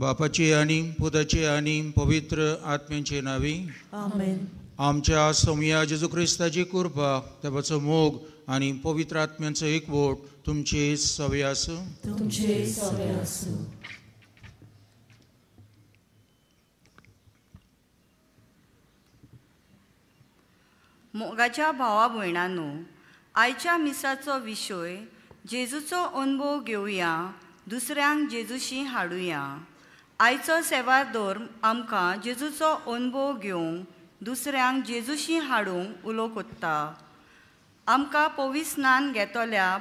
बापाचे आनी पुताचे आनी पवित्र आत्म्यांचे नावी आमेन। आमच्या सोमया जेजू क्रिस्ताची कृपा, देवाचो मोग आनी पवित्र आत्म्यांचो एकवट तुमचे सवे आसूं। तुमचे सवे आसूं। मोगाच्या भावा भयणांनो, आयच्या मिसाचो विशय जेजूचो अनुभव घेवया, दुसऱ्यांक जेजूशी हाडुया। आयचो सेवादोर आमकां जेजूचो अनुभव घेवंक, दुसऱ्यांक जेजूशी हाडूंक उलो कोत्ता। आमकां पवित्र स्नान घेतल्या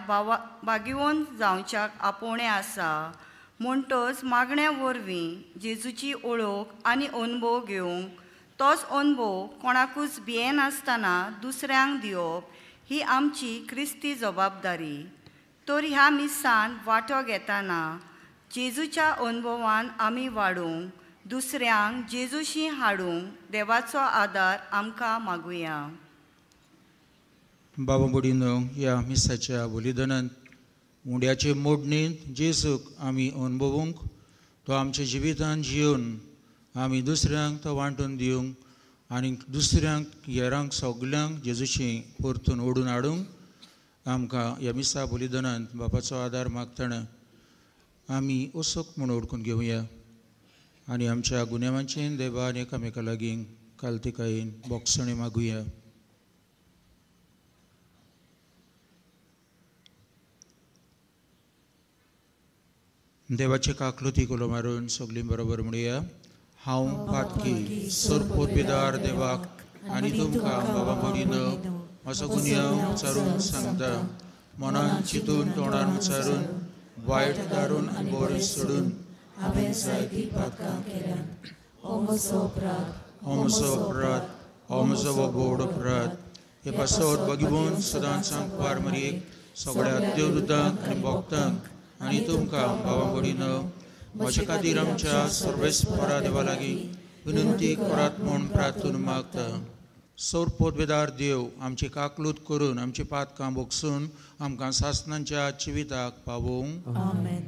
भाग्यवंत जावच्याक आपोवणें आसा। म्हणटच मागण्या वरवीं जेजूची ओळख आनी अनुभव घेवंक, तोच अनुभव कोणाकूच भियेनासतना दुसऱ्यांक दिवप ही आमची क्रिस्ती जबाबदारी। तर ह्या मिसान वांटो घेतना जेजूच्या अनुभवान आमी वाडूंक, दुसऱ्यांक जेजूशी हाडूंक देवाचो आदार आमकां मागुया। बाबा भयणींनो, ह्या मिसाच्या बलिदानांत उंड्याचे मोडणींत जेजूक आमी अनुभवूंक, तो आमच्या जिवितांत जिवन आमी दुसऱ्यांक तो वांटून दिवंक आनी दुसऱ्यांक हेरांक सगल्यांक जेजूशी परतून ओडून हाडूंक आमकां ह्या मिसा बलिदानांत बापाचो आदार मागतना आमी असोक म्हूण ओडकून घेवया आनी आमच्या गुन्यांवांचे देवान एकामेका लागीं कालतिकायेन बोगसणी मागुया। देवाचे काकलुती उलो मारून सगळीं बरोबर म्हणुया। हांव पातकी सरपोतबेदार देवाक आनी तुमकां बाबा भयणींनो म्हजो गुन्यांव उच्चारून सांगता। मनान चिंतून तोंडान उच्चारून वायट दारून आनी बरें सोडून हांवें जायतीं पातकां केल्यांत। हो म्हजो अपराध, हो म्हजो अपराध, हो म्हजो व्हड अपराध। हे पासत भगिवन सदांच पार मरयेक सगळ्या देवदूतांक आनी भक्तांक आनी तुमकां बाबा भयणींनो म्हजे खातीर आमच्या सर्वेस्परा देवा लागीं विनंती करात म्हूण प्रार्थना मागता। सरपोतबेदार देव आमची काकलूत करून आमची पातकां भोगसून आमकां सासणांच्या जिविताक पावोवंक। आमेन।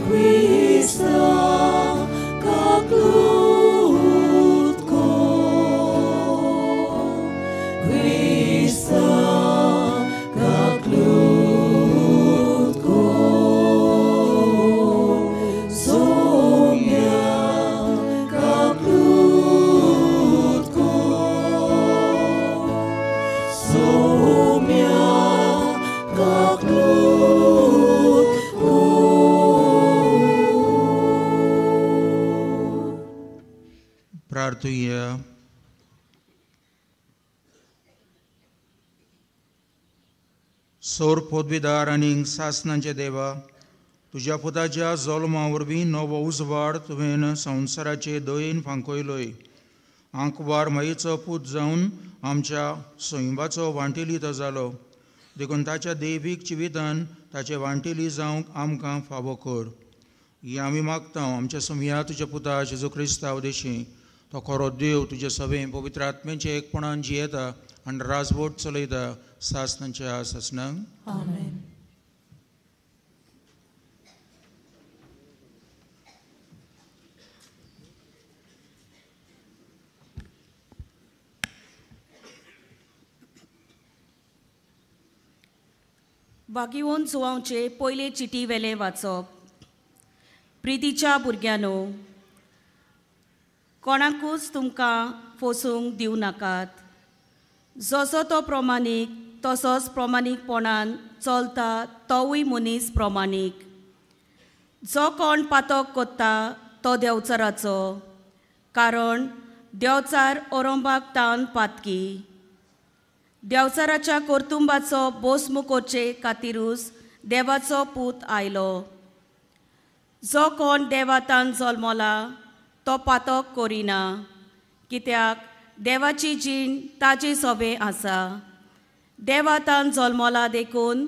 Krista, kaklut ko. प्रार्थुया. सौर पदवीदार आनी सासनांचे देवा, तुज्या पुताच्या जल्मा वरवीं नवो उजवाड तुवें संवसाराचे दयेन फांकयलोय. आंकवार माईचो पूत जावन आमच्या सैमाचो वांटेली तो जालो, देखून ताच्या दैवीक जिवितान ताचे वांटेली जावंक आमकां फावो कर. ही आमी मागता आमच्या सुमया तुज्या पुता जेजू क्रिस्तांव देशी, तो खरो देव तुजे सभें पवित्र आत्म्याचे एकपणान जियेता आनी राजवट चलयता सासनाच्या सासनांक. आमेन. बागिवोन जुवांवचे पयले चिटी वेले वाचप. प्रितीच्या भुरग्यांनो, कोणाकूच तुमकां फोसूंक दिवं नाकात. जसो तो प्रमाणीक तसोच प्रमाणीकपणान चलता तोवूय मनीस प्रमाणीक. जो कोण पातक कोत्ता तो देवचाराचो, कारण देवचार ओरंबाक तावन पातकी. देवचाराच्या कर्तुंबाचो बोस्म करचे खातीरूच देवाचो पूत आयलो. जो कोण देवातान जल्मला तो पातक करिना, कित्याक देवाची जीण ताजे सोबे आसा. देवातान जल्मला देखून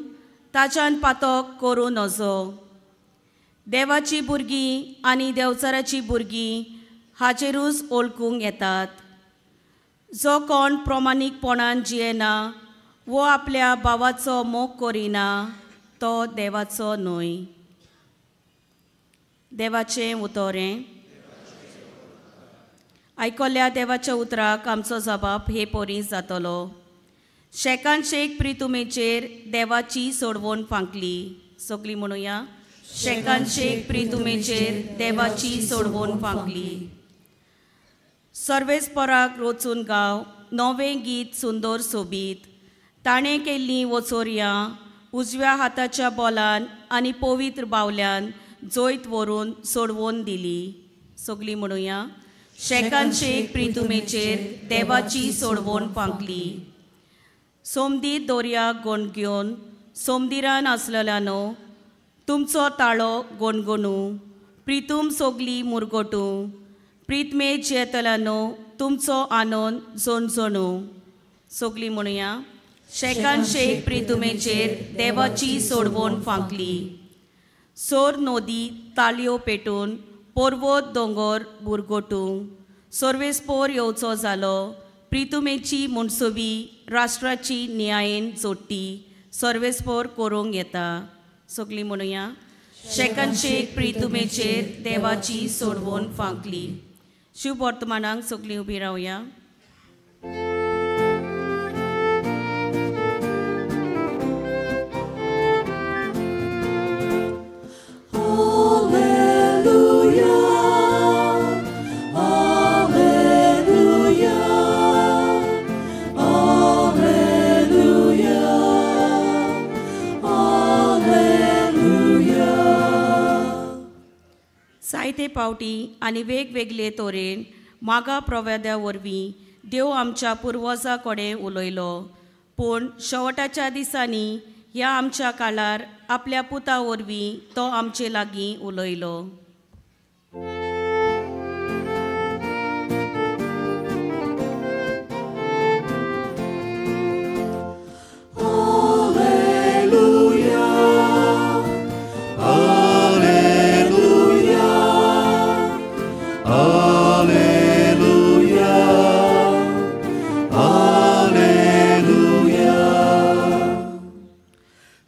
ताच्यान पातक करूं नजो. देवाची भुरगीं आनी देवचाराची भुरगीं हाचेरूच वळखूंक येतात. जो कोण प्रमाणीकपणान जियेना वो आपल्या भावाचो मोग करिना तो देवाचो न्हय. देवाचें उतरें आयकल्या देवाच्या उतराक आमचो जबाब हे परी जातलो. शेकान शेक प्रितुमेचेर देवाची सोडवण फांकली. सगळीं म्हणुया, शेकान शेक प्रितुमेचेर देवाची सोडवण फांकली. सर्वेस्पराक रोचून गांव नवें गीत सुंदर सोबीत. ताणें केल्लीं वचोरयां उजव्या हाताच्या बोलान आनी पवित्र बावल्यान जैत व्हरून सोडवून दिली. सगळीं म्हणुया, शेकान शेक प्रितुमेचेर देवाची सोडवण फांकली. सोमदीर दर्याक गोणगेवन सोमदिरान आसलेल्यानो तुमचो ताळो गोणगोणू. प्रितूम सोगली मुरगोटू. प्रितमे जियेतल्यानो तुमचो आनंद झणझणू. सगळीं म्हणुया, शेकान शेक प्रितुमेचेर देवाची सोडवण फांकली. सोर नदी ताळयो पेटून पर्वत दोंगर बुरगोटू. सर्वेस्पोर येवचो जालो प्रितुमेची मुणसुबी राष्ट्राची न्यायेन जोडटी सर्वेस्पोर करूंक येता. सगळीं म्हणुया, शेकान शेक प्रितुमेचेर देवाची सोडवण फांकली. शिव वर्तमानाक सगळीं उबी रावया. जायते पावटी आनी वेगवेगळे तरेन मागा प्रवेद्या वरवीं देव आमच्या पुर्वजा कडेन उलयलो, पूण शेवटाच्या दिसांनी ह्या आमच्या काळार आपल्या पुता वरवीं तो आमचे लागीं उलयलो.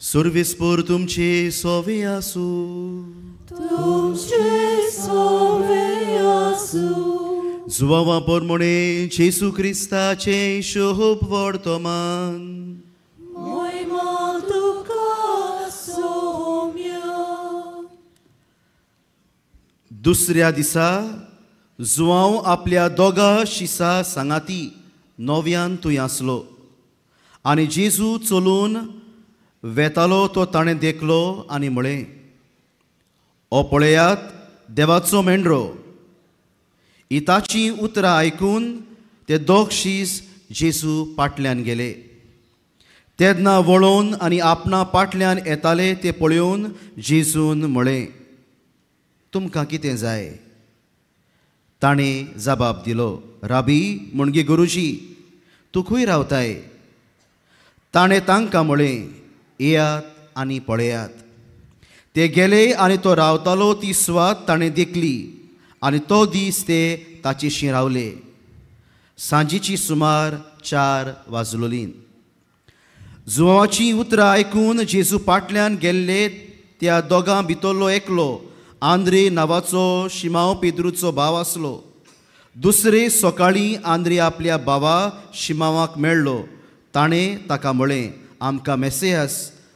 सर्वेस्पोर तुमचे सोवे आसूं. तुमचे सोवे आसूं. जुवावा पोरमोणे जेसू क्रिस्ताचे शोभ वर्तमान. मोयमा तुका सोम्या. दुसऱ्या दिसा जुवांव आपल्या दोगा शिसा सांगाती नव्यान थंय आसलो आनी जेजू चलून वेतालो तो ताणें देखलो आनी म्हळें, ओ पळयात देवाचो मेंढरो. इताचीं उतरां आयकून ते दोग शीस जेजू पाटल्यान गेले. तेन्ना वळोवन आनी आपणा पाटल्यान येताले ते पळोवन जेजून म्हळें, तुमकां कितें जाय? ताणें जबाब दिलो, राबी म्हणजे गुरुजी, तूं खंय रावताय? ताणें तांकां म्हळें, येयात आनी पळयात. ते गेले आनी तो रावतालो ती सुवात ताणें देखली आनी तो दीस ते ताचेशी रावले. सांजेची सुमार 4 वाजलोलीं. जुवाचीं उतरां आयकून जेजू पाटल्यान गेल्ले त्या दोगां भितरलो एकलो आंद्रे नांवाचो शिमांव पेद्रूचो भाव आसलो. दुसरे सकाळीं आंद्रे आपल्या भावा शिमांवाक मेळ्ळो. ताणें ताका म्हळें, आमकां मेसेयास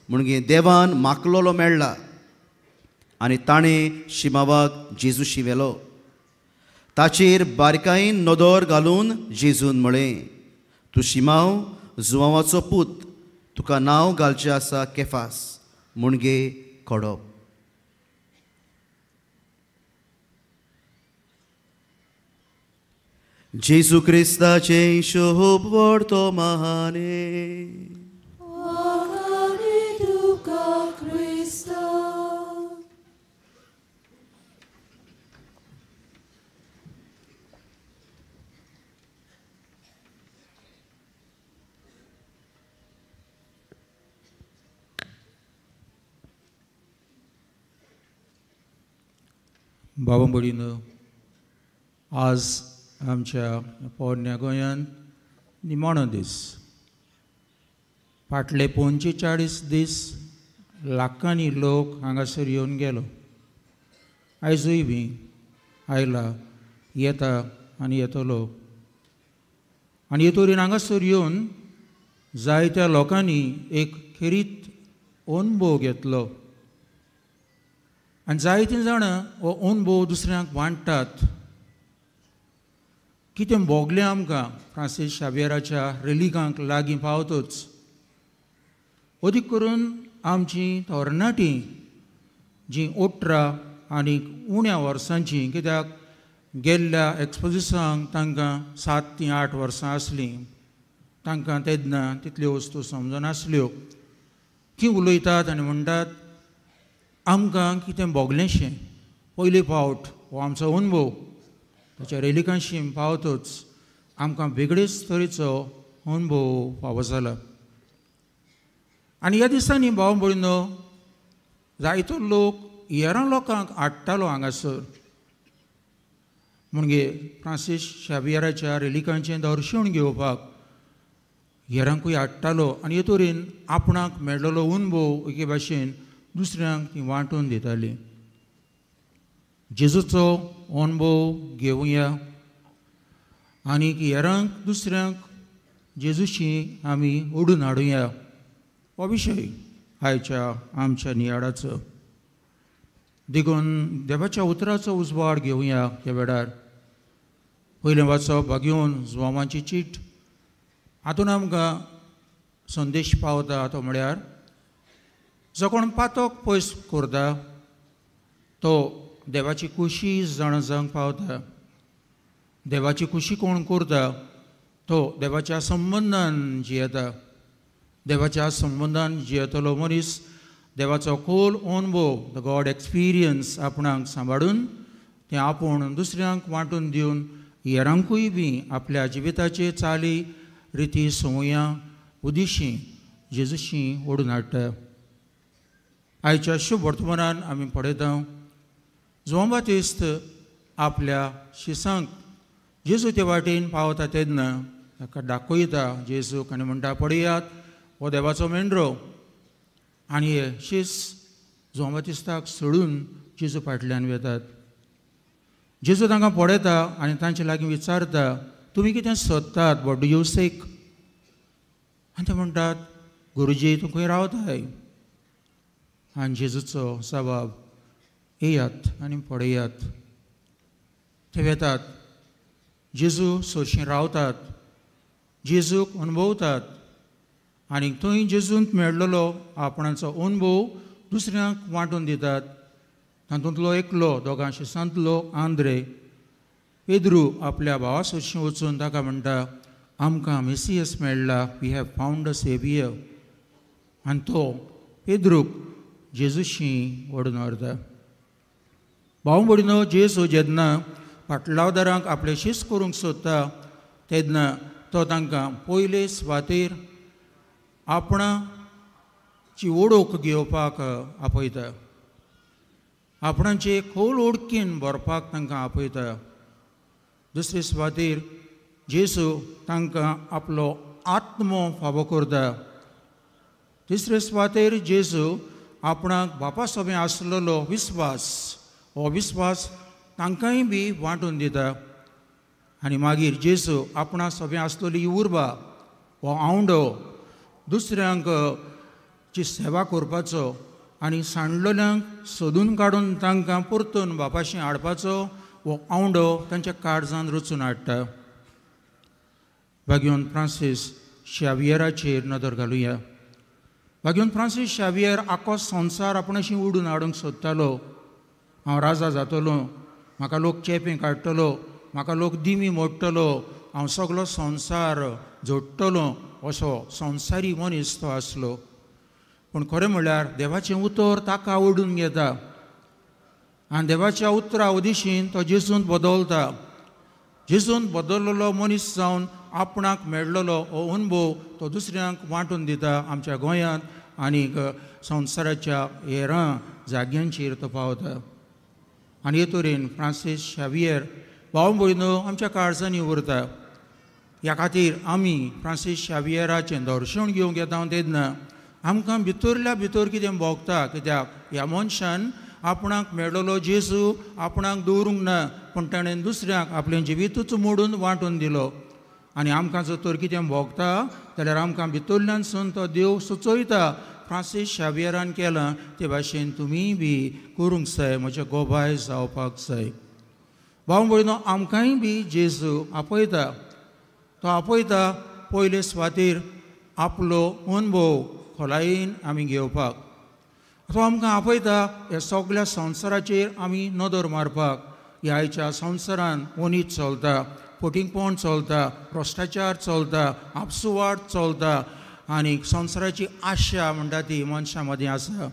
म्हणजे देवान माकलोलो मेळ्ळा. आनी ताणें शिमांवाक जेजूशी व्हेलो. ताचेर बारकायेन नदर घालून जेजून म्हळें, तूं शिमांव जुवांवाचो पूत, तुका नांव घालचें आसा केफास म्हणजे खडप. जेजू क्रिस्ताचें शोभ व्हडतो महाने. बाबा भयणीनो, आज आमच्या पोरण्या गोंयांत निमाणो दीस. फाटले 45 दीस लाखांनी लोक हांगासर येवन गेलो. आयजूय बी आयला, येता आनी येतलो. आनी हे तरेन हांगासर येवन जायत्या लोकांनी एक खेरीत अणभव घेतलो आनी जायतीं जाणां हो अणभव दुसऱ्यांक वांट्टात. कितें भोगलें आमकां फ्रांसीस शावियराच्या रेलिकांक लागीं पावतच, अदीक करून आमची तरणाटीं जीं 18 आनी उण्या वर्सांचीं, कित्याक गेल्ल्या एक्सपोजिसांक तांकां 7 ते 8 वर्सां आसलीं, तांकां तेन्ना तितल्यो वस्तू समजनासल्यो. तीं उलयतात आनी म्हणटात आमकां कितें भोगलेंशें पयले फावट हो आमचो अणभव, ताच्या रेलिकांशी पावतच आमकां वेगळेच तरेचो अणभव फावो जाला. आनी ह्या दिसांनी भाव भयणीनो जायतो लोक हेरां लोकांक हाडटालो हांगासर, म्हणजे फ्रांसीस शावियराच्या रेलिकांचें दर्शन घेवपाक हेरांकूय हाडटालो. आनी हे तरेन आपणाक मेळ्ळलो अणभव एके भाशेन दुसऱ्यांक ती वांटून दिताली. जेजूचो अणभव घेवया आनी हेरांक दुसऱ्यांक जेजूशी आमी ओडून हाडुया, हो विशय आयच्या आमच्या नियाळाचो. देखून देवाच्या उतराचो उजवाड घेवया ह्या वेळार. पयलें वाचप भागेवन जुवांवाची चीट, हातून आमकां संदेश पावता तो म्हळ्यार जो कोण पातक पयस करता तो देवाची खुशी जाणा जावंक पावता. देवाची खुशी कोण करता तो देवाच्या संबंदान जियेता. देवाच्या संबंदान जियेतलो मनीस देवाचो खोल अणभव, the God experience आपणाक सांबाळून तें आपूण दुसऱ्यांक वांटून दिवन हेरांकूय बी आपल्या जिविताचे चाली रिती संवयां उदिशी जेजूशी ओडून हाडटा. आयच्या शुभ वर्तमानान आमी पळयता जुवांव बातिस्त आपल्या शिसांक जेजू ते वाटेन पावता तेन्ना ताका दाखयता जेजूक आनी म्हणटा, पळयात हो देवाचो मेंढरो. आनी हे शीस जुवांव बातिस्ताक सोडून जेजू फाटल्यान वेतात. जेजू तांकां पळयता आनी तांचे लागीं विचारता, तुमी कितें सोदतात, what do you सीक? आनी ते म्हणटात, गुरुजी तूं खंय रावताय? आनी जेजूचो जबाब, येयात आनी पळयात. ते वेतात, जेजू सोरशीं रावतात, जेजूक अणभवतात आनी थंय जेजूंत मेळ्ळलो आपणाचो अणभव दुसऱ्यांक वांटून दितात. तातूंतलो एकलो दोगां शिसांतलो आंद्रे पेद्रू आपल्या भावा सोरशीं वचून ताका म्हणटा, आमकां मेसियस मेळ्ळा, we have found a saviour. आनी तो पेद्रूक जेजूशी ओडून व्हरता. भाव भयणीनो, जेजू जेन्ना पाटलावदारांक आपले शीस करूंक सोदता तेन्ना तो तांकां पयले सुवातेर आपणाची ओळख घेवपाक आपयता, आपणाचे खोल ओळखीन भरपाक तांकां आपयता. दुसरे सुवातेर जेजू तांकां आपलो आत्मो फावो करता. तिसरे सुवातेर जेजू आपणाक बापा सोबें आसलेलो विस्वास, हो विस्वास तांकांय बी वांटून दिता. आनी मागीर जेजू आपणा सोबें आसलेली उर्बा, हो आवंडो दुसऱ्यांक ची सेवा करपाचो आनी सांडलेल्यांक सोदून काडून तांकां परतून बापाशी हाडपाचो हो आवंडो तांच्या काळजान रचून हाडटा. भाग्योन फ्रांसीस शावियराचेर नदर घालुया. भाग्योन फ्रांसीस शावियर आखो संवसार आपणाशी उडून हाडूंक सोदतालो. हांव राजा जातलो, म्हाका लोक चेपें काडटलो, म्हाका लोक दिमी मोडटलो, हांव सगलो संवसार जोडटलो, असो संवसारी मनीस तो आसलो. पूण खरें म्हणल्यार देवाचें उतर ताका ओडून घेता आनी देवाच्या उतरा उदेशीन तो जेजून बदलता. जेजून बदललेलो मनीस जावन आपणाक मेळ्ळलो हो अनुभव तो दुसऱ्यांक वांटून दिता. आमच्या गोंयांत आनीक संवसाराच्या हेरां जाग्यांचेर तो पावता. आनी हे तरेन फ्रांसीस शावियर भाव भयणो आमच्या काळजांनी उरता. ह्या खातीर आमी फ्रांसीस शावियराचें दर्शन घेवंक येता तेन्ना आमकां भितरल्या भितर कितें भोगता, कित्याक ह्या मनशान आपणाक मेळ्ळलो जेजू आपणाक दवरूंक ना, पूण ताणें दुसऱ्यांक आपलें जिवितूच मोडून वांटून दिलो. आनी आमकां जर तर कितें भोगता जाल्यार आमकां भितरल्यानसून तो देव सुचयता, फ्रांसीस शावियरान केलां ते भाशेन तुमीय बी करूंक जाय, म्हज्या गोबाय जावपाक जाय. भाव भयणो, आमकांय बी जेजू आपयता. तो आपयता पयले सुवातेर आपलो अनुभव खोलायेन आमी घेवपाक. तो आमकां आपयता ह्या सगल्या संवसाराचेर आमी नदर मारपाक. ह्या आयच्या संवसारान वनीत चलता, फटींगपण चलता, भ्रश्टाचार चलता, आपसुवाट चलता आनी संवसाराची आशा म्हणटा ती मनशां मदीं आसा.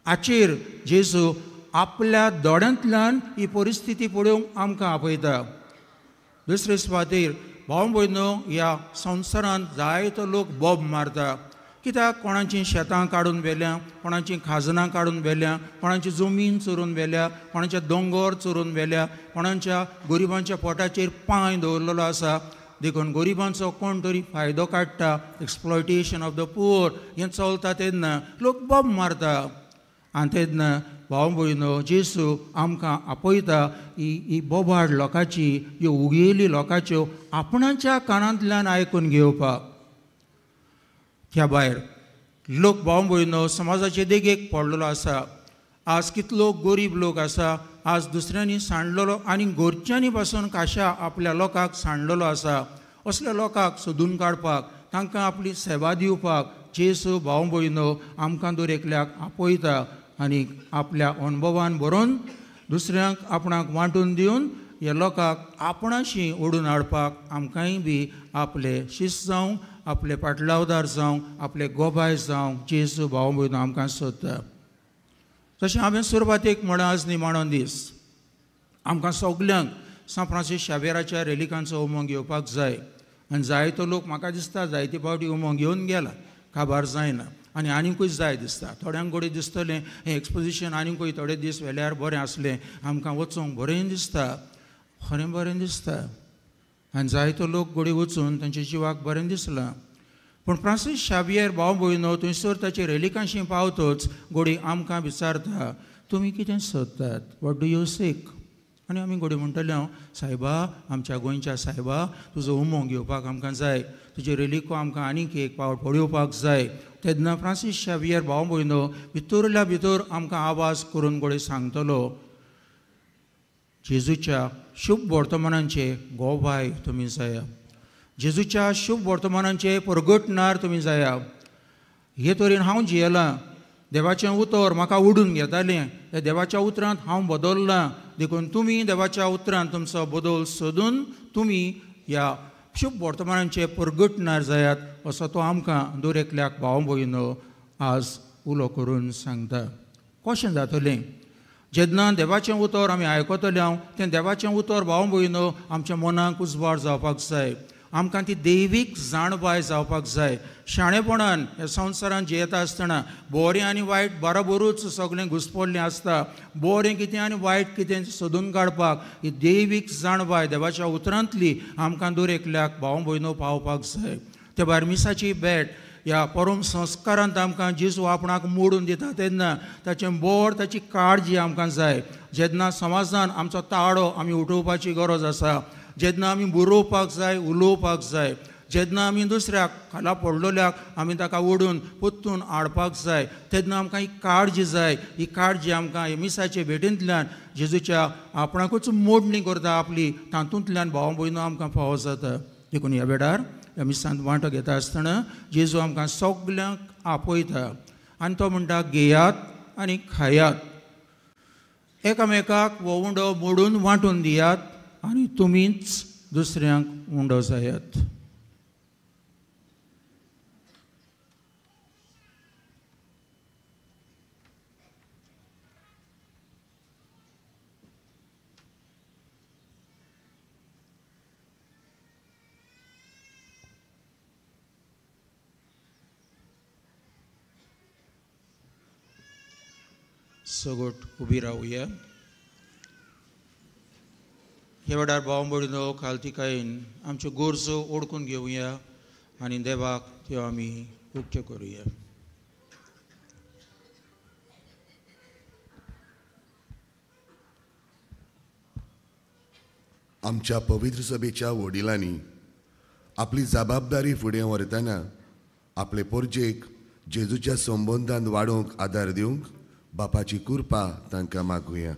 हाचेर जेजू आपल्या दोळ्यांतल्यान ही परिस्थिती पळोवंक आमकां आपयता. दुसरे सुवातेर भाव भयणो, ह्या संवसारांत जायतो लोक बोब मारता, कित्याक कोणाचीं शेतां काडून व्हेल्या, कोणाचीं खाजनां काडून व्हेल्या, कोणाची जमीन चोरून व्हेल्या, कोणाचे दोंगोर चोरून व्हेल्या, कोणाच्या गरिबांच्या पोटाचेर पांय दवरलेलो आसा. देखून गरिबांचो कोण तरी फायदो काडटा, एक्सप्लॉयटेशन ऑफ the poor हें चलता तेन्ना लोक बोब मारता. आनी तेन्ना भाव भयणो, जेजू आमकां आपयता ही ही बोबाड लोकांची, ह्यो उगेली लोकांच्यो आपणाच्या कानांतल्यान आयकून घेवपाक. त्या भायर लोक भाव भयणो समाजाचे देगेक पडलेलो आसा. आज कितलो गरीब लोक आसा, आज दुसऱ्यांनी सांडलेलो आनी घरच्यांनी पासून खाशा आपल्या लोकांक सांडलेलो आसा. असल्या लोकांक सोदून काडपाक, तांकां आपली सेवा दिवपाक जेजू भाव भयणो आमकां दर एकल्याक आपयता आनी आपल्या अनुभवान भरून दुसऱ्यांक आपणाक वांटून दिवन ह्या लोकांक आपणाशी ओडून हाडपाक आमकांय बी आपले शिस्त जावं, आपले पाटलावदार जावं, आपले गोबाय जावं जेजू भाव भयणो आमकां सोदता. तशें हांवें सुरवातेक म्हळां, आज निमाणो दीस, आमकां सगल्यांक सांत फ्रांसीस शावियराच्या रेलिकांचो उमंग घेवपाक जाय. आनी जायतो लोक म्हाका दिसता जायते फावटी उमंग घेवन गेला, काबार जायना आनी आनीकूय जाय दिसता. थोड्यांक घडये दिसतलें हें एक्सपोजिशन आनीकूय थोडे दीस व्हेल्यार बरें आसलें, आमकां वचूंक बरें दिसता, खरें बरें दिसता. आनी जायतो लोक घडये वचून तांच्या जिवाक बरें दिसलां. पूण फ्रांसीस शावियर भाव भयणो थंयसर ताचे रेलिकांशी पावतच घडये आमकां विचारता, तुमी कितें सोदतात, what do you सीक? आनी आमी घडये म्हणटले, हांव सायबा, आमच्या गोंयच्या सायबा, तुजो उमंग घेवपाक आमकां जाय, तुजे रेलिको आमकां आनीक एक पावट पळोवपाक जाय. तेन्ना फ्रांसीस शावियर भाव भयणो भितरल्या भितर आमकां आवाज करून घडये सांगतलो, जेजूच्या शुभ वर्तमानांचे गोवाय तुमी जाया, जेजूच्या शुभ वर्तमानांचे परगटणार तुमी जाया. हे तरेन हांव जियेलां, देवाचें उतर म्हाका ओडून घेतालें, त्या देवाच्या उतरांत हांव बदल्लां देखून तुमी देवाच्या उतरान तुमचो बदल सोदून तुमी ह्या शुभ वर्तमानांचे परगटणार जायात असो तो आमकां दर एकल्याक भाव भयणो आज उलो करून सांगता. कशें जातलें जेन्ना देवाचें उतर आमी आयकतले हांव तें देवाचें उतर भाव भयणो आमच्या मनाक उजवाड जावपाक जाय, आमकां ती दैवीक जाणवाय जावपाक जाय. शाणेपणान ह्या संवसारान जियेता आसतना बरें आनी वायट बरोबरूच सगळें घुसपडलें आसता. बरें कितें आनी वायट कितें सोदून काडपाक ही दैवीक जाणवाय देवाच्या उतरांतली आमकां दर एकल्याक भाव भयणो पावपाक जाय. ते भायर मिसाची भेट ह्या परम संस्कारांत आमकां जेजू आपणाक मोडून दिता तेन्ना ताचें बोर ताची काळजी आमकां जाय. जेन्ना समाजान आमचो ताळो आमी उठोवपाची गरज आसा, जेन्ना आमी बरोवपाक जाय, उलोवपाक जाय, जेन्ना आमी दुसऱ्याक खाला पडलेल्याक आमी ताका ओडून परतून हाडपाक जाय तेन्ना आमकां ही काळजी जाय. ही काळजी आमकां हे मिसाचे भेटींतल्यान जेजूच्या आपणाकूच मोडणी करता आपली, तातूंतल्यान भाव भयणो आमकां फावो जाता. देखून ह्या वेळार ह्या मिसांत वांटो घेता आसतना जेजू आमकां सगल्यांक आपयता आनी तो म्हणटा घेयात आनी खायात, एकामेकाक हो उंडो मोडून वांटून दियात आनी तुमीच दुसऱ्यांक उंडो जायात. सगट उबी रावया. ह्या वेळार भाव भयणो खालतिकायेन आमच्यो गरजो ओळखून घेवया आनी देवाक त्यो आमी उक्त्यो करुया. आमच्या पवित्र सभेच्या वडिलांनी आपली जबाबदारी फुडें व्हरतना आपले पोरजेक जेजूच्या संबंदान वाडोवंक आदार दिवंक बापाची कृपा तांकां मागुया.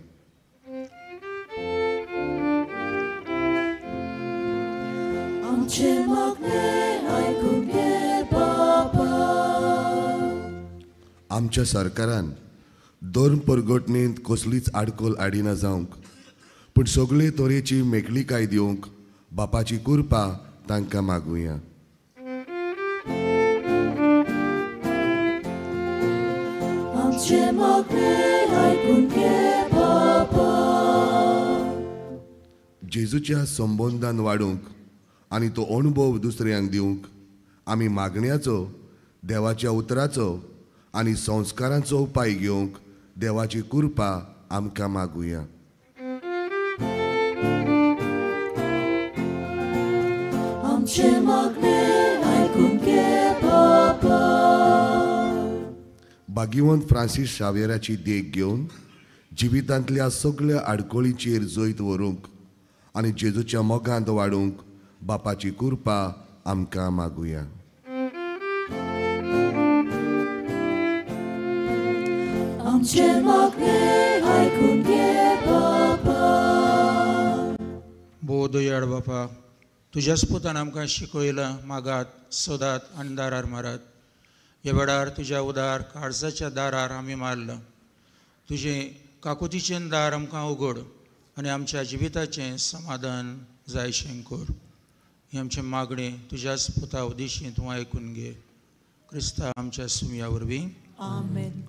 आमचें मागणें आयकून घे बाबा. आमच्या सरकारान धर्म परगटणेंत कसलीच आडखळ हाडिना जावंक, पूण सगळे तरेची मेकळीकाय दिवंक बापाची कृपा तांकां मागुया. आमचें मागणें आयकून घे बाबा. जेजूच्या संबंदान वाडोवंक आनी तो अणभव दुसऱ्यांक दिवंक आमी मागण्याचो, देवाच्या उतराचो आनी संस्कारांचो उपाय घेवंक देवाची कृपा आमकां मागुया. आमचें मागणें आयकून घे बाबा. भाग्यवंत फ्रांसीस शावेराची देख घेवन जिवितांतल्या सगळ्या आडखळीचेर जैत व्हरूंक आनी जेजूच्या मोगांत वाडूंक बापाची कृपा आमकां मागुया. आमचें मागणें आयकून घे बाबा. भोव दयाळ बापा, तुज्याच पुतान आमकां शिकयलां, मागात, सोदात आनी दारार मारात. ह्या वेळार तुज्या उदार काळजाच्या दारार आमी मारलां. तुजें काकुतीचें दार आमकां उगड आनी आमच्या जिविताचें समाधान जायशें कर. हें आमचें मागणें तुज्याच पुता उदेशीं तूं आयकून घे. क्रिस्ता आमच्या सुमया वरवीं. आमेन.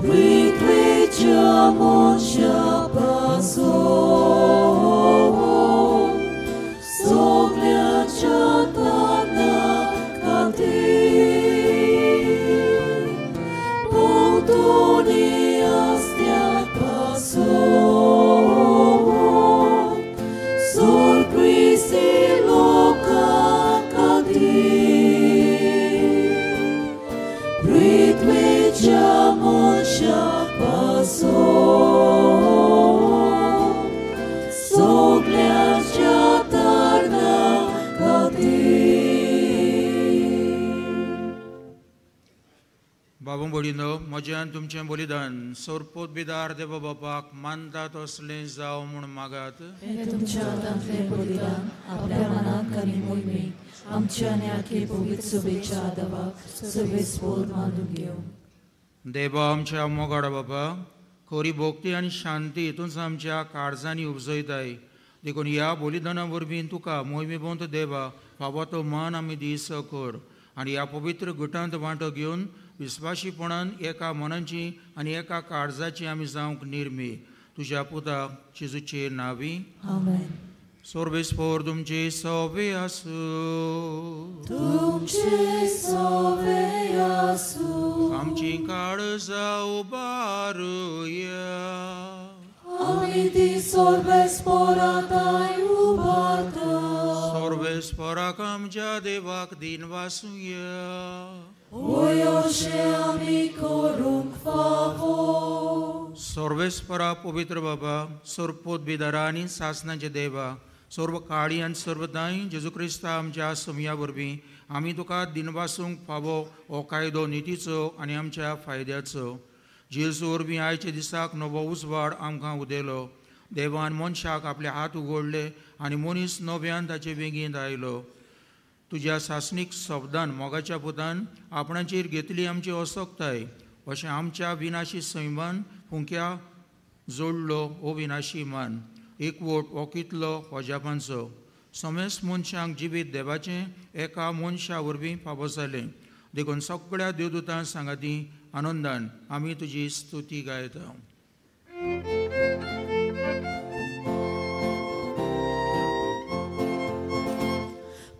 We भयणीनो, म्हजें तुमचें बलिदान सोरपोत बिदार देवा बापाक मानता तसलें जावं म्हूण मागात. तुमच्या हातांतलें बलिदान आपल्या मनाक आनी मोहिमेक आमच्या आनी आखे पवित्र सभेच्या आदावाक सवेस्पोर मानून घेवं. देवा आमच्या मोगाड बाबा, खरी भक्ती आनी शांती तूंच आमच्या काळजांनी उपजयताय, देखून ह्या बलिदाना वरवीं तुका मोहिमेबंत देवा फावो तो मान आमी दीस कर आनी ह्या पवित्र गटांत वांटो घेवन विस्वाशीपणान एका मनाची आनी एका काळजाची आमी जावंक निर्मी. तुज्या पुता जेजूचे नांवी आमेन. सोर्बेस्पोर तुमचे सोवे आसूं. तुमचे सोवे आसूं. आमची काळजां उबारुया. आमी ती सोर्बेस्पोराताय उबारता. सोर्बेस्पोराक आमच्या देवाक दिन वासुया. सर्वेस्परा पवित्र बाबा, सर्वपोत बिदारा आनी सासनाचे देवा, सर्व काळी आनी सर्व दाय जेजू क्रिस्ता आमच्या समया वरवीं आमी तुका दिनवासूंक फावो हो कायदो नितीचो आनी आमच्या फायद्याचो. जेजू वरवीं आयच्या दिसाक नवो उजवाड आमकां उदेलो. देवान मनशाक आपले हात उगडले आनी मनीस नव्यान ताचे वेगींत आयलो. तुज्या सासणीक शब्दान मोगाच्या पुतान आपणाचेर घेतली आमची असक्ताय, अशें आमच्या विनाशी सैमान फुंक्या जोडलो हो विनाशी मान. एकवट हो कितलो अजापांचो. समेस्त मनशांक जिवीत देवाचें एका मनशा वरवीं फावो जालें. देखून सगळ्या देवदूतां सांगाती आनंदान आमी तुजी स्तुती गायता.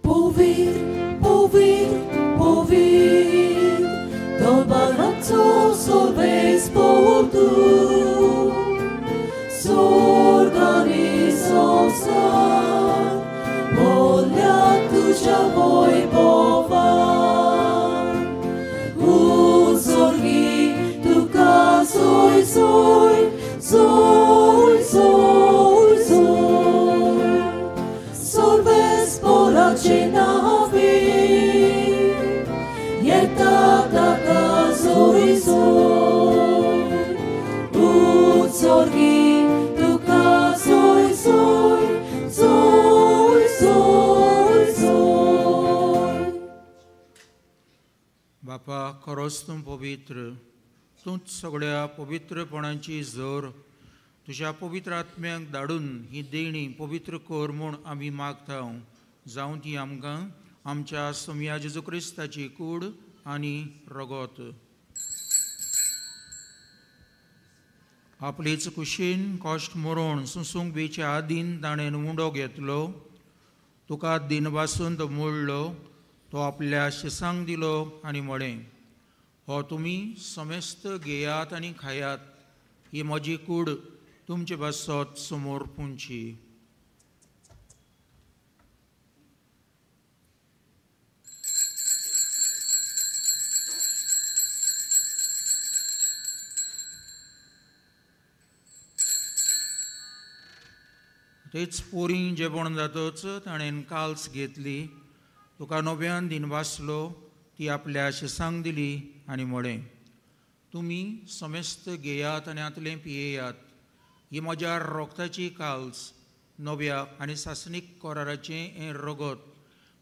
Povir, povir, povir, Dolbarazzo solves portu, S'organizosa, Volia tuja voi bovan, Uzorgi tuca soi soi, soi soi soi, Solves porace navi, Ieta tata zoi zoi, Uzorgi tuca zoi zoi, zoi zoi zoi. बापा, खरोच तूं पवित्र, तूंच सगळ्या पवित्रपणाची जोर. तुज्या पवित्र आत्म्याक धाडून ही देणी पवित्र कर म्हूण आमी मागता. जावं ती आमकां आमच्या सोमया जेजू क्रिस्ताची कूड आनी रगत. आपलेच कुशीन कश्ट मरण सुसूंक बेच्या आदीन ताणें उंडो घेतलो, तुका दिनवासून तो मोडलो, तो आपल्या शिसांक दिलो आनी म्हळें, हो तुमी समेस्त घेयात आनी खायात, ही म्हजी कूड तुमचे पासत समोर पुंची. तेच पोरी जेवण जातच ताणें काल्स घेतली, तुका नव्यान दिनवासलो, ती आपल्या शिसांक दिली आनी म्हळें, तुमी समेस्त घेयात आनी आतलें पियेयात, ही म्हज्या रोगताची काल्स, नव्या आनी सासणीक कराराचें हें रगत,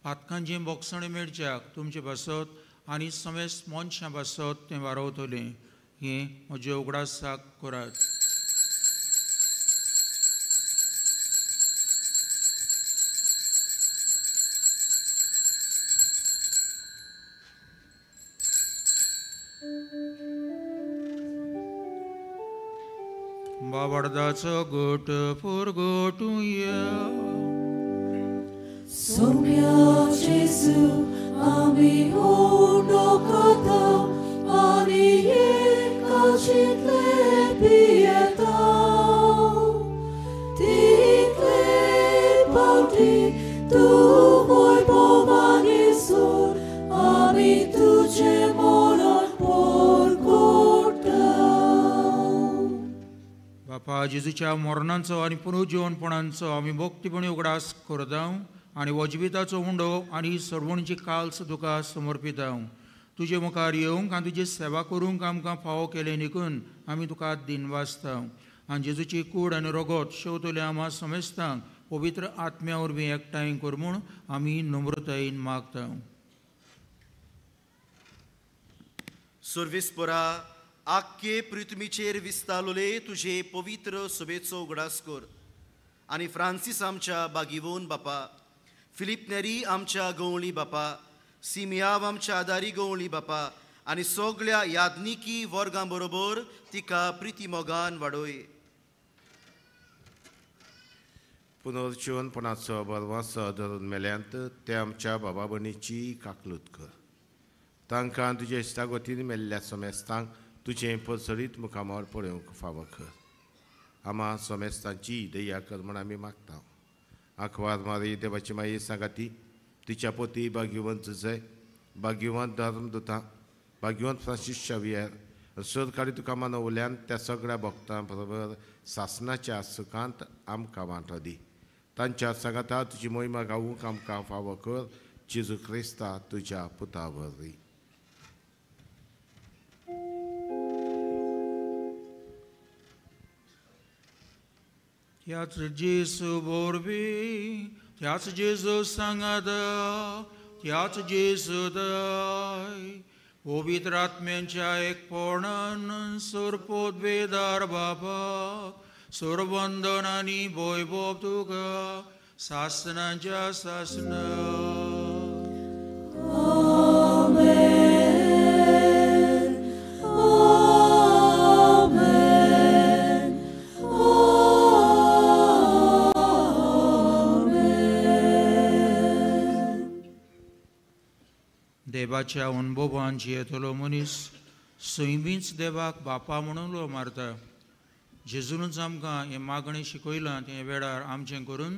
पातकांचें बोगसण मेळच्याक तुमचे पासत आनी समेस्त मनशां पासत तें वारवतलें. हें म्हज्या उगडासाक करात. बाबार्दाचो गोट पुरगोटुया. सोम्या जेजू आमी उंडो खाता आनी एकाचितले पियेता, तितले पावटी तूं वैभवानी सूर आमी तुजें मरण पोरकोटा. बापा, जेजूच्या मरणांचो आनी पुनर्जिवनपणांचो आमी भक्तीपणी उगडास करता आनी हो जिविताचो उंडो आनी सर्वणची काल्स तुका समर्पिता. तुजे मुखार येवंक आनी तुजी सेवा करूंक आमकां फावो केलें निकून आमी तुका दिनवासता. आनी जेजूची कूड आनी रोगोत शेवतल्या आमा समेस्तांक पवित्र आत्म्या वरवीं एकठांय कर म्हूण आमी नम्रतायेन मागता. सर्वेस्परा आख्खे पृथ्वीचेर विस्तारले तुजे पवित्र सभेचो उगडास कर आनी फ्रांसीस आमच्या बागिवोन बापा, फिलीप नेरी आमच्या गवळी बापा, सिमियाव आमच्या आदारी गवळी बापा आनी सगळ्या याज्ञिकी वर्गां बरोबर तिका प्रिती मोगान वाडोय. पुनर्जीवनपणाचो बरवासो धरून मेल्यांत ते आमच्या बाबा भयणीची काकलूत कर. तांकां तुजे इश्टागतीन मेल्ल्या समेस्तांक तुजें परसरीत मुखामळ पळोवंक फावो कर. आमा समेस्तांची दया कर म्हूण आमी मागता. आंकवार मारी देवाची माई सांगाती तिच्या पोती भाग्यवंत जय भाग्यवंत धर्मदुतां भाग्यवंत फ्रांसीस शावियर सरकारी तुका मानवल्यान त्या सगळ्या भक्तां बरोबर सासनाच्या सुखांत आमकां वांटो दी. तांच्या सांगाता तुजी मोहिमा गावूंक आमकां फावो कर जेजू क्रिस्ता तुज्या पुता वरवीं. त्याच जेजू वरवीं, त्याच जेजू सांगाता, त्याच जेजू दाय पवित्र आत्म्यांच्या एकपणान सरपोदवेदार बाबा सरवंदन आनी वैभव तुका सासनाच्या सासना. देवाच्या अनुभवान जियेतलो मनीस सैमीच देवाक बापा म्हणून उलो मारता. जेजूनच आमकां हें मागणें शिकयलां तें वेळार आमचें करून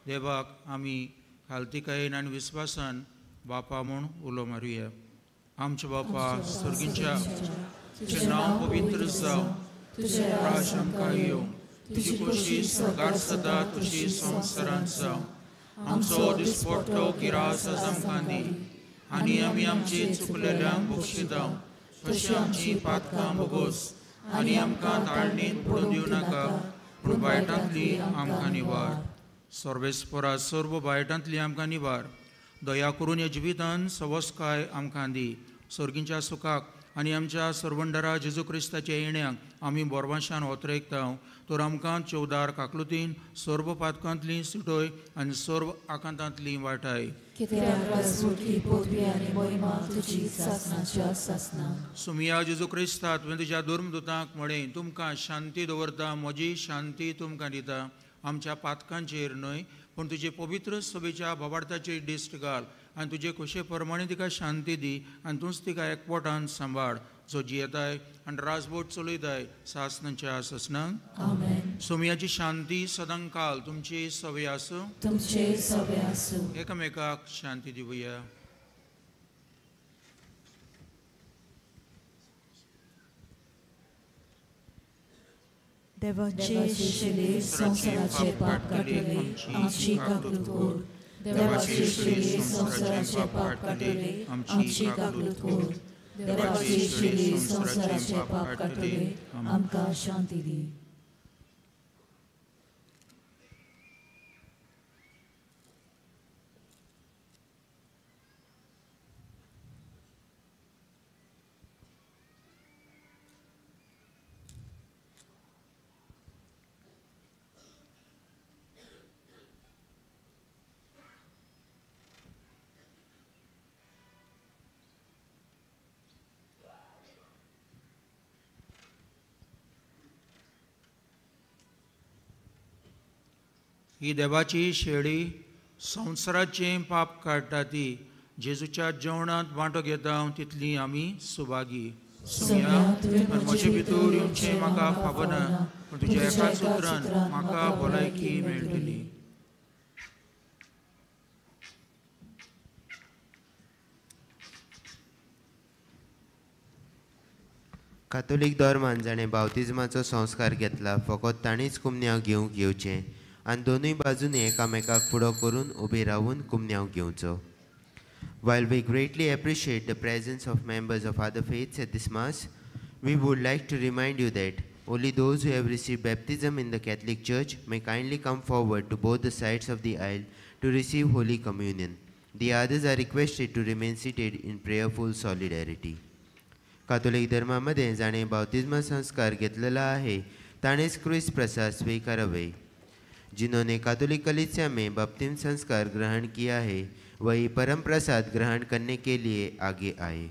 देवाक आमी खालतिकायेन आनी विस्वासान बापा म्हूण उलो मारुया. आमच्या बापा सर्गीच्या, तुजें नांव पवित्र जावं, तुजें राज आमकां येवं, तुजी खोशी स्वर्गार सदा तशी संवसारांत जावं. आमचो दिसपट्टो गिरास आज आमकां दी आनी आमी आमची चुकलेल्यांक बक्षिता तशी आमची पातकां भोगोस आनी आमकां ताळणींत पडून दिवं नाका, पूण वायटांतली आमकां निवार. सर्वेस्परा सर्व वायटांतली आमकां निवार. दया करून ह्या जिवितान सवस्काय आमकां दी. सर्गींच्या सुखाक आनी आमच्या सर्वंडरा जेजू क्रिस्ताच्या येण्याक आमी बोरवाशान ओतरेकता. तर आमकां चवदार काकलुतीन सर्व पातकांतली सुटोय आनी सर्व आकांतांतली वाटाय. सुमिया जेजू क्रिस्ता, तुवें तुज्या धर्मदुतांक म्हळें, तुमकां शांती दवरता, म्हजी शांती तुमकां दिता. आमच्या पातकांचेर न्हय पूण तुजे पवित्र सभेच्या भावार्थाचेर दिश्ट घाल आनी तुजे खोशे प्रमाणे तिका शांती दी आनी तूंच तिका एकवटान सांबाळ, जो जियेताय आनी राजबोट चलयताय सासनाच्या सासनाक. सोमयाची शांती सदांकाल तुमची सवय आसूं, तुमचे सवय आसूं. एकामेकाक शांती दिवया. देवाचे शिले संवसाराचे पाप काडटले आमची काकलूत कर. देवाचे शिले संवसाराचे पाप काडटले आमची काकलूत कर. देवाचे शिले संवसाराचे पाप काडटले आमकां शांती दी. ही देवाची शेळी संवसाराचें पाप काडटा ती जेजूच्या जेवणांत वांटो घेता तितली आमी सुभागी. सुमया, म्हजे भितर येवचें म्हाका फावना, पूण तुज्या एकाच उतरान म्हाका भलायकी मेळटली. कातोलीक धर्मान जाणें बावतिज्माचो संस्कार घेतला फकत ताणीच कुमन्यांव घेवंक येवचें आनी दोनूय बाजूनी एकामेकाक फुडो करून उबे रावून कुमन्यांव घेवचो. While we greatly appreciate the presence of members of other faiths at this Mass, we would like to remind you that only those who have received baptism in the Catholic Church may kindly come forward to both the sides of the aisle to receive Holy Communion. The others are requested to remain seated in prayerful solidarity. Catholic धर्मामध्ये जाणे बाप्तिस्मा संस्कार घेतलेला आहे ताणेच क्रूस प्रसाद स्वीकारावे. जिन्होंने Catholic कलीसिया में बपतिस्म संस्कार ग्रहण किया है वही परम प्रसाद ग्रहण करने के लिए आगे आए.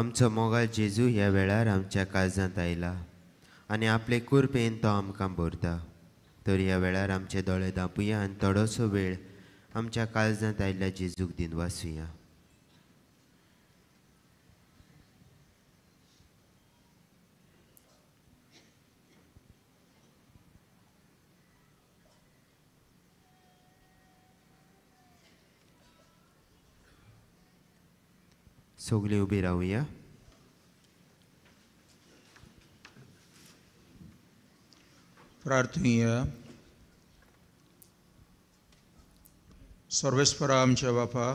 आमचो मोगाळ जेजू ह्या वेळार आमच्या काळजांत आयला आनी आपले कुरपेन तो आमकां भरता. तर ह्या वेळार आमचे दोळे धांपुया आनी थोडोसो वेळ आमच्या काळजांत आयिल्ल्या जेजूक दिनवासुया. सगळीं उबी रावया. प्रार्थुया. सर्वेस्परा आमच्या बापा,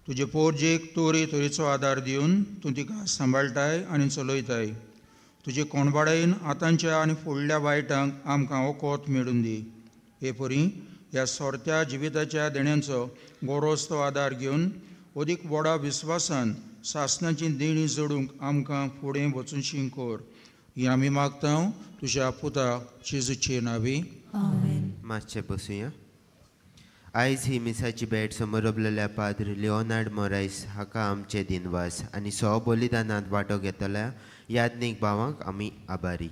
तुजे पोरजेक तोरी तोरीचो आदार दिवन तूं तिका सांबाळटाय आनी चलयताय. तुजे कोणबाडायेन आतांच्या आनी फुडल्या वायटांक आमकां वखद मेळून दी. हे परी ह्या सोरत्या जिविताच्या देण्यांचो गोरोस्तो आदार घेवन अदीक व्हडा विस्वासान सासणाची देणी जोडूंक आमकां फुडें वचूनशी कर. ही आमी मागता तुज्या पुता जेजूचे नांवी. मातशें बसुया. आयज ही मिसाची भेट समोरबलेल्या पाद्र लिओनार्ड मोरायस हाका आमचे दिनवास आनी सो बलिदानांत वांटो घेतल्या याज्ञीक भावांक आमी आभारी.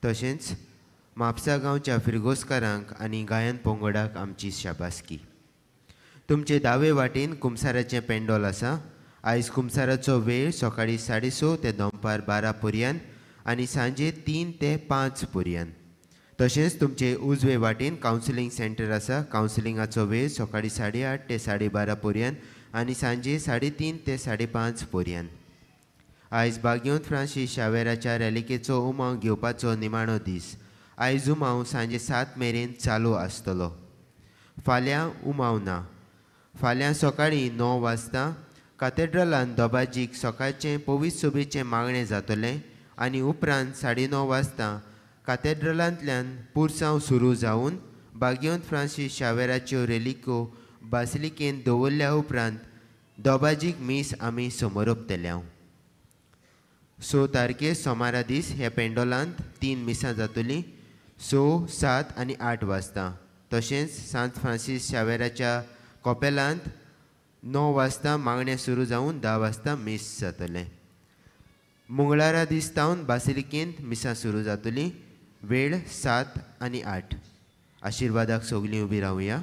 तशेंच म्हापसा गांवच्या फिरगोस्कारांक आनी गायन पंगडाक आमची शाबासकी. तुमचे दावे वाटेन कुमसाराचें पेंडोल आसा. आयज कुमसाराचो वेळ सकाळीं 6:30 ते दनपार 12 पर्यंत आनी सांजे 3 ते 5 पर्यंत. तशेंच तुमचे उजवे वाटेन कावन्सिलींग सेंटर आसा. कावन्सिलिंगाचो वेळ सकाळीं 8:30 ते 12:30 पर्यंत आनी सांजे 3:30 ते 5:30 पर्यंत. आयज बाग्योंत फ्रांसीस शावेराच्या रेलिकेचो उमाव घेवपाचो निमाणो दीस. आयज उमाव सांजे 7 मेरेन चालू आसतलो. फाल्यां उमाव ना. फाल्यां सकाळीं 9 वाजता काथेड्रलान दोबाजीक सकाळचें पवित्र सोबेचें मागणें जातलें आनी उपरांत 9:30 वाजता काथेड्रलांतल्यान पुरसांव सुरू जावन बाग्योंत फ्रांसीस शावेराच्यो रेलिको बासिलिकेन दवरल्या उपरांत दोबाजीक मीस आमी समोरपतले. 6 तारखे सोमारा दीस ह्या पेंडोलांत 3 मिसां जातलीं, 6, 7 आनी 8 वाजता. तशेंच सांत फ्रांसीस शावेराच्या कॉपेलांत 9 वाजता मागणें सुरू जावन 10 वाजता मीस जातलें. मंगळारा दीस तावन बासिलिकेंत मिसां सुरू जातलीं, वेळ 7 आनी 8. आशिर्वादाक सगलीं उबी रावया.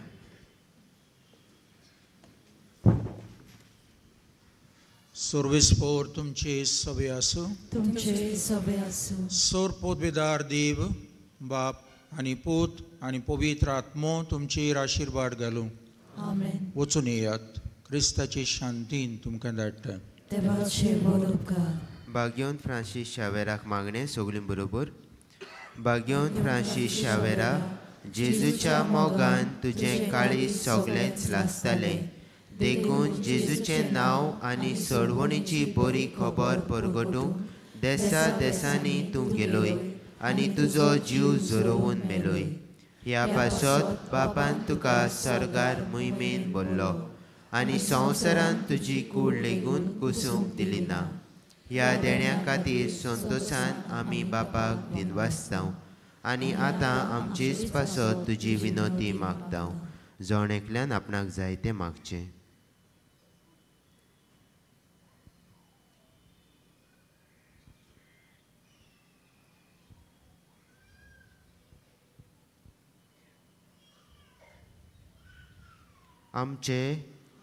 सर्वेस्पोर तुमचे सवे आसूं. तुमचे सवे आसूं. सोर पोदवेदार देव बाप आनी पूत आनी पवित्र आत्मो तुमचेर आशिर्वाद घालूं. आमेन. वचून येयात. क्रिस्ताचे शांतीन तुमकां धाडटा. देवाचे बरोबकार. बाग्योन फ्रांसीस शावेराक मागणें सगलीं बरोबर. बाग्योन फ्रांसीस शावेरा, जेजूच्या मोगान तुजें काळीज सगळेंच लासतालें, देखून जेजूचें नांव आनी सोडवणीची बरी खबर परगटूंक देसा देसांनी तूं गेलोय आनी तुजो जीव झरोवन मेलोय. ह्या पासत बापान तुका सर्गार मोहिमेन भरलो आनी संवसारान तुजी कूड लेगून कुसूंक दिली ना. ह्या देण्या खातीर संतोशान आमी बापाक दिनवासताव आनी आतां आमचेच पासत तुजी विनोती मागताव. जण एकल्यान आपणाक जाय तें मागचें. आमचे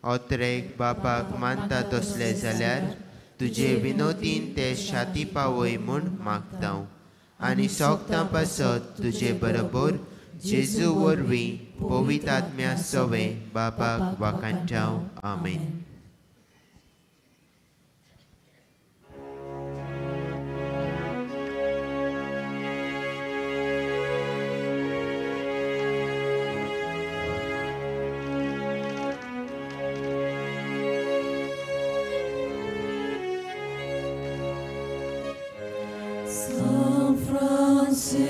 ओत्रेक बापाक मानता तसले जाल्यार तुजे विनोतीन ते शाती पावय म्हूण मागताव आनी सोगतां पासत तुजे बरोबर जेजू वरवीं पवित्र आत्म्या सवें बापाक वाखाणटाव. आमेन. San Francisco.